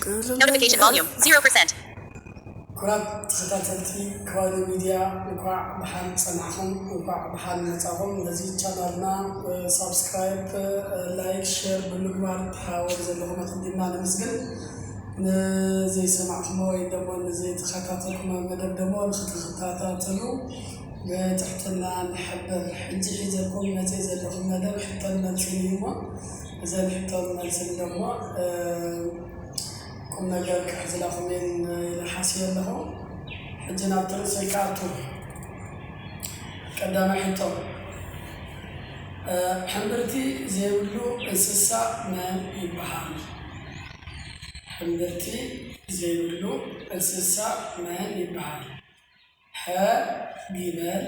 Notification volume zero percent. ክቡራት ተኸታተልቲ ከባቢ ሚድያ፣ እንኳዕ ብሓን ጸናሕኹም፣ እንኳዕ ብሓን መጻኹም። ነዚ ቻናልና ሳብስክራይብ፣ ላይክ፣ ሼር ብምግባር ተሓባበሩ ዘለኹም ኣቐዲምና ነመስግን። ንዘይሰማዕኹሞ ወይ ደሞ ንዘይተኸታተልኩሞ መደብ ደሞ ንኽትከታተሉ ብትሕትና ንሕብር። ሕጂ ሒዘልኩም መፅእ ዘለኹም መደብ ሕቶን መልስን እዩ እሞ እዘን ሕቶን መልስን ደሞ ቁም ነገር ክሕዝላኹም እየን ኢለ ሓስየ ኣለኹ። ሕጂ ናብ ትርእሰይ ክኣቱ። ቀዳማይ ሕቶ፣ ሕምብርቲ ዘይብሉ እንስሳ መን ይበሃል? ሕምብርቲ ዘይብሉ እንስሳ መን ይበሃል? ሐ ጊመል፣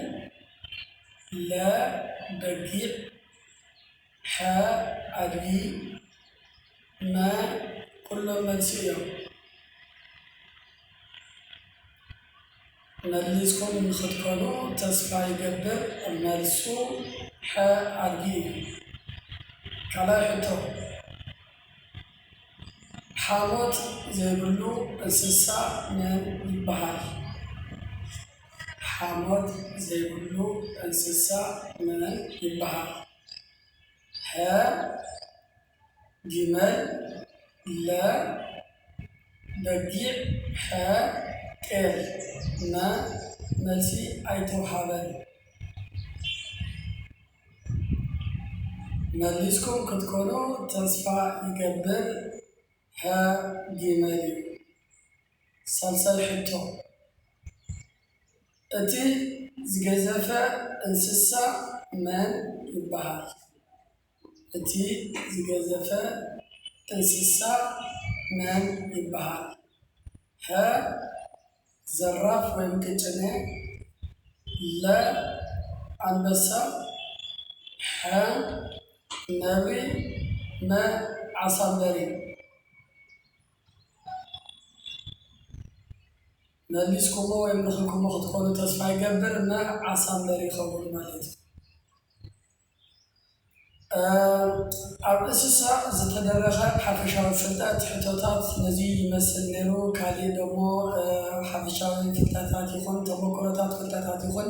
ለ በጊዕ፣ ሐ ኣድጊ፣ መ ኩሎም መልሲ እዮም። መሊስኩም ንኽትኮኑ ተስፋ ይገብር። መልሱ ሐ ኣድጊ እዩ። ካልኣይ ሕቶ፣ ሓሞት ዘይብሉ እንስሳ መን ይበሃል? ሓሞት ዘይብሉ እንስሳ መን ይበሃል? ሐ ጊመል፣ ለ በጊዕ፣ ሐ ጤል። መ መልሲ ኣይተውሃበን። መሊስኩም ክትኮኑ ተስፋ ይገብር። ሐ ጊመል እዩ። ሳልሳይ ሕቶ፣ እቲ ዝገዘፈ እንስሳ መን ይበሃል? እቲ ዝገዘፈ እንስሳ መን ይበሃል? ሐ ዘራፍ ወይም ቅጭኔ፣ ለ ኣንበሳ፣ ሐ ነብሪ፣ መ ዓሳምበሪ። መሊስኩሞ ወይም ረኺብኩሞ ክትኮኑ ተስፋ ይገብር። መ ዓሳምበሪ ይኸውን ማለት እዩ። ኣብ እንስሳ ዝተደረኸ ሓፈሻዊ ፍልጠት ሕቶታት ነዚ ይመስል ነይሩ። ካሊእ ደሞ ሓፈሻዊ ፍልጠታት ይኹን ተመክሮታት ፍልጠታት ይኹን